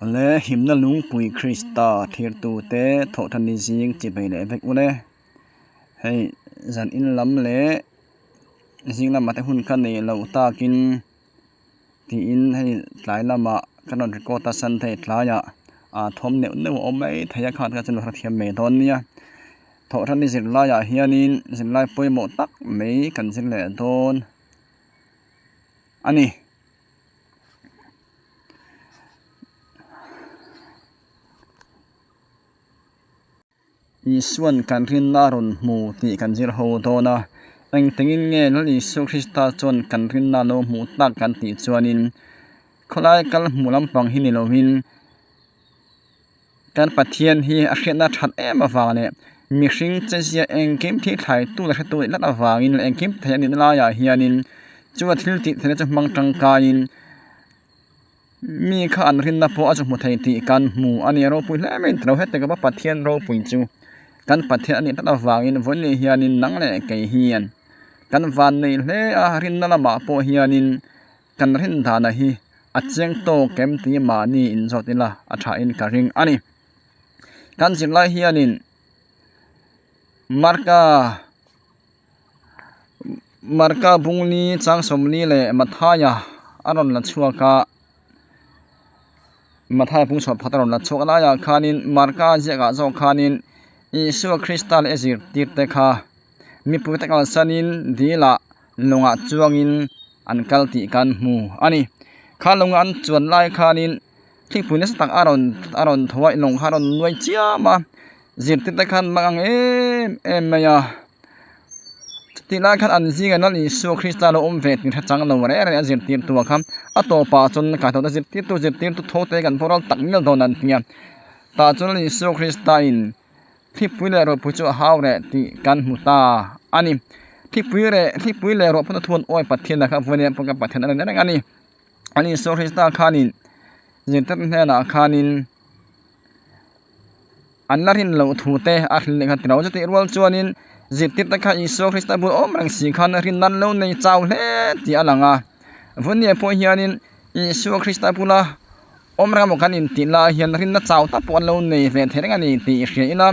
Awle himna lungpui Krista thirtute thawhthani zing chibai leh vek ule. Hei zan in lam leh zing lamah te hun ka nei loh takin tiin hei tlai lamah ka rawn record a Sunday tlaiah ah thawm neuh neuh a awm mai thei a kha te chuan hrethiam mai dawn nia. Thawhthani zirlaiah hianin zirlai pawimawh tak mai kan zir leh dawn a ni. Isuan kan rinna a rawn hmu tih kan zir ho dawn a, engtengin nge Lal Isu Krista chuan kan rinna a lo hmuh tak kan tih chuanin khawlai kal hmuh lampang hi ni lovin kan Pathian hi a hriatna that em avang leh mihring che zia engkim thil thlaitu leh hretu lat avangin leh engkim thei a nihna laiah hianin chu a thil tih theihna chu hmang tangkaiin mi kha an rinna pawh a chu hmu thei tih kan hmu a ni. Ropui hle mai tilo heti khawpa Pathian ropui chu kan Pathian a nih tlat avangin vawiin hianin nang leh kei hian kan van nei hle a rinna lamah pawh hianin Kan rin dana hi a chiang tawk em tih mahni inzawt ila a thain ka ring a ni. Kan zirlai hianin Marka Marka Bungli chang sawmli leh Mathaia a rawn la chhuak a, Mathaia bung chhuah pakhat a rawn la chhuak a laiah khanin Marka ziakah zawk khanin Isua Krista leh a zirtirte kha mipui te kalsanin dilah lawngah chuangin an kal tih kan hmu a ni. Kha lawngah an chuan lai khanin thingpui nasa tak a rawn a rawn tho a lawng kha a rawn nuai chiam a zirtirte khan an mang ang em em mai a chutih lai khan an zingah Lal Isua Krista lo awm ve tih hre chang lo reng reng a zirtirtu ah khan a tawpah chuan kaihthawhna zirtirtu zirtirtu tho te kan boral tak mial dawn an ti a tah chuan Lal Isua Krista in Thlipui leh ruahpui chu a hau reh tih kan hmu ta a ni. Thlipui reh, thlipui leh ruahpui thu an awi Pathian ah kha vawiin hian pawh kan Pathian a ni reng a ni. Ani Isua Krista khanin zirtirtu hnenah khanin an la rin loh thu te a hrilh leh kha tiro chutih rual chuanin zirtirte kha Isua Krista bul awm reng si khan rin nan lo nei chau hle tih a lang a. Vawiin pawh hianin Isua Krista bula Awm reng emaw kan intih lai hian rinna chau tak pawh an lo nei ve thei reng a ni tih hria ila,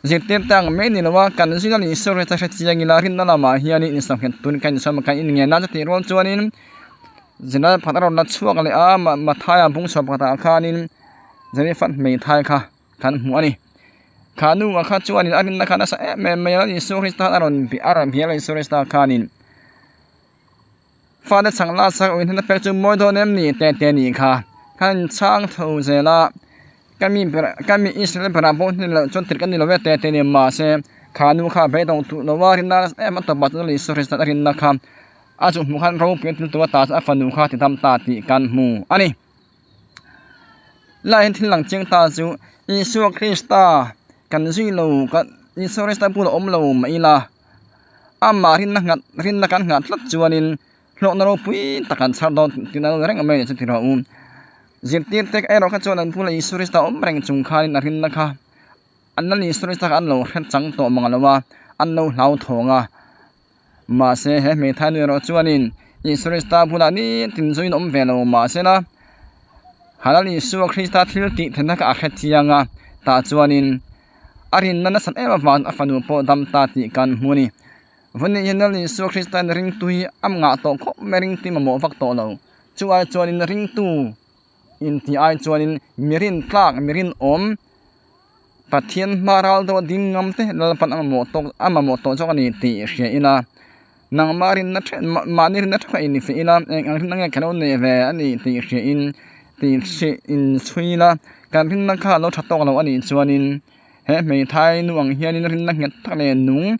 zirtir te ang mai ni lo a, kan zing a ni sawi te hre chiang ila rinna lamah hianin insawhnghet turin kan insawm a, kan inngen a chutih rual chuanin General pakhat a rawn la chhuak leh a, Mathaia bung chhuah pakhatah khanin Zarephath hmeithai kha kan hmu a ni. Kha nu ah kha chuanin a rinna kha nasa em em mai a, Isua Krista a rawn a rawn hnial a Isua Krista khanin. Fate chhang la sak ui hna pek chu mawi dawn em ni te te nih kha khan in chhang tho zel a ka mi ber ka mi Israel berah pawh hni loh chuan tirh ka ni lo ve te te ni mahse kha nu kha beidawng duh lo a rinna em a tawpah chuan Isua Krista a rinna kha a chu hmuh khan ropui a tul tur a ta chuan a fanu kha ti dam ta tih kan hmu a ni. Lai hian thil lang chiang ta chu Isua Krista kan zui lo kan Isua Krista bulah awm lo mah ila. Amah rinna nghat rinna kan nghah tlat chuanin hlawhna ropui tak an chhar dawn tih a lo reng mai a ni chu ti rawh u. Zirtirte erawh kha chuan an bula Isua Krista awm reng chung khanin a rinna kha an la Isua Krista kha an lo hre chang tawh mang lo a, an lo hlauthawng a. Mahse he hmeithai nu erawh chuanin Isua Krista bulah nitin zuiin awm ve lo mahsela Halal Isua Krista thil tih theihna kha a hre chiang a, tah chuanin A rinna nasat em avang a fanu pawh dam ta tih kan hmu a ni. Vawiin hian Lal Isua Krista'n ringtu hi a ngah tawh khawp mai ringtu mamawh vak tawh lo. Chu ai chuanin ringtu intih ai chuanin mi rintlak, mi rinawm, Pathian hma ral deuha ding ngam te Lalpan a mamawh tawk a mamawh tawh zawk a ni tih hria ila. Nangmah rinna then mahni rinna theuh kha inifeh ila eng ang rinna nge ka lo nei ve a ni tih hria in tih hrih inchhui ila kan rinna kha a lo tha tawk lo a nih chuanin he hmeithai nu ang hianin rinna nghet tak leh nung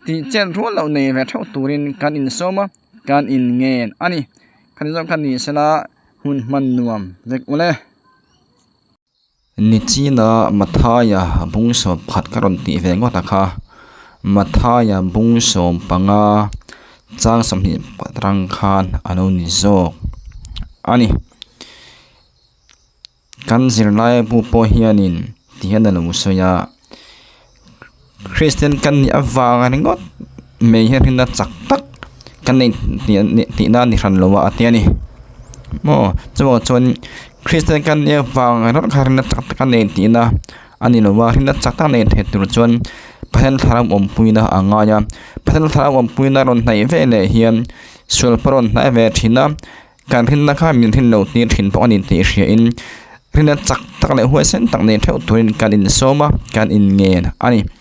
tih chet rual loh nei ve theuh turin kan insawm a kan inngen a ni. Kan zawk kha ni sela hun hman nuam vek ule. Nichina Mathaia bung sawm pakhat ka rawn tih ve ngawt a kha. Mathaia bung sawm panga chang 20 rang khan a lo ni zawk a ni. Kan zirlai bu pawh hianin ti hian a lo sawi a, Kristian kan nih avang ringawt mai hian rinna chak tak kan nei tihna a ni hran lo a a ti a ni. Maw chuvang chuan. Kristian kan nih avang ringawt kha rinna chak tak a nei tihna a ni lo a, rinna chak tak nei thei tur chuan Pathian thlarau awmpuina a ngai a, Pathian thlarau awmpuina rawn hnaih ve leh hian sual pawh rawn hnaih ve thin a, kan rinna kha min rin lo tir thin pawh a ni tih hriain rinna chak tak leh huaisen tak nei theuh turin kan insawm a, kan inngen a ni.